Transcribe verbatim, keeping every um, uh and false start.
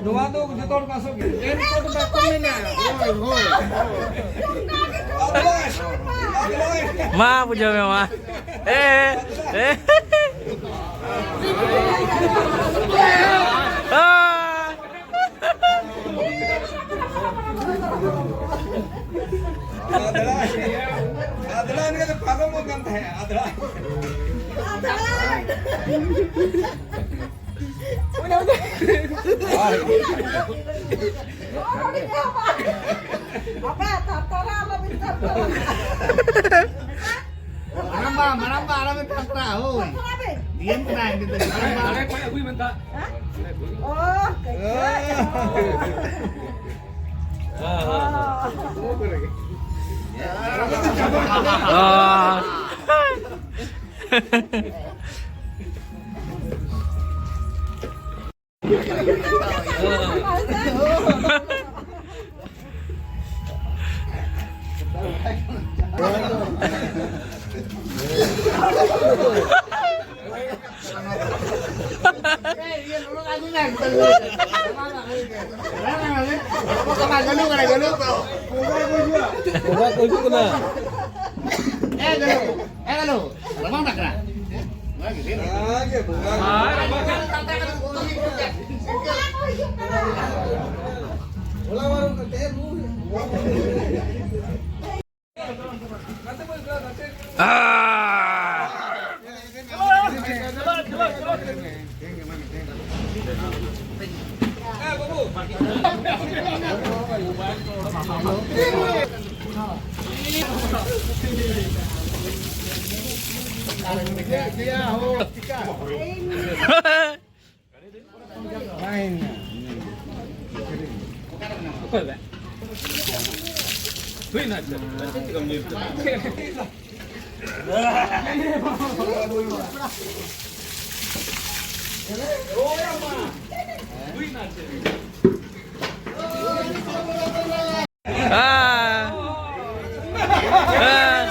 ᱱᱚᱣᱟ ᱫᱚ ᱡᱚᱛᱚ ᱦᱚᱲ ᱠᱚ ᱟᱥᱚᱜ ᱜᱮᱭᱟ᱾ ᱨᱮᱱ ᱠᱳᱴ ᱵᱮᱜᱽ ᱠᱚ ᱢᱮᱱᱟ᱾ ᱦᱳᱭ, ᱦᱳᱭ᱾ ᱢᱟ ᱵᱩᱡᱷᱟᱹᱣ ᱢᱮ, ᱢᱟ᱾ ᱮ, ᱮ᱾ ᱟ᱾ ᱟᱫᱽᱲᱟ, ᱟᱫᱽᱲᱟ ᱱᱤᱭᱟᱹ ᱫᱚ ᱯᱟᱨᱚᱢᱚᱜ ᱠᱟᱱ ᱛᱟᱦᱮᱸᱫ, ᱟᱫᱽᱲᱟ᱾ ᱟᱯᱮ ᱛᱟᱨᱛᱟᱨᱟ ᱟᱞᱚ ᱵᱤᱱ ᱛᱟᱨᱛᱟᱨᱟ᱾ ᱢᱟᱨᱟᱝᱵᱟ, ᱢᱟᱨᱟᱝᱵᱟ, ᱟᱞᱚ ᱵᱤᱱ ᱛᱟᱨᱛᱟᱨᱟ, ᱦᱳᱭ᱾ ᱛᱟᱨᱛᱟᱨᱟ ᱵᱤᱱ᱾ ᱫᱤᱭᱮᱱ ᱠᱟᱱᱟᱭ ᱱᱤᱛᱚᱜ, ᱢᱟᱨᱟᱝᱵᱟ᱾ ᱦᱮᱸ? ᱚ, ᱠᱟᱹᱡ᱾ ᱚ᱾ ᱦᱮᱞᱳ᱾ ᱨᱟᱵᱟᱝ ᱫᱟᱜ ᱠᱟᱱᱟ᱾ ᱱᱚᱣᱟ ᱜᱮ ᱰᱷᱮᱨ᱾ ᱱᱚᱣᱟ ᱜᱮ ᱵᱚᱸᱜᱟ᱾ ᱦᱚᱞᱟ ᱵᱟᱨᱚ ᱠᱟᱛᱮ ᱢᱩ᱾ ᱟᱦ! ᱦᱮᱸ᱾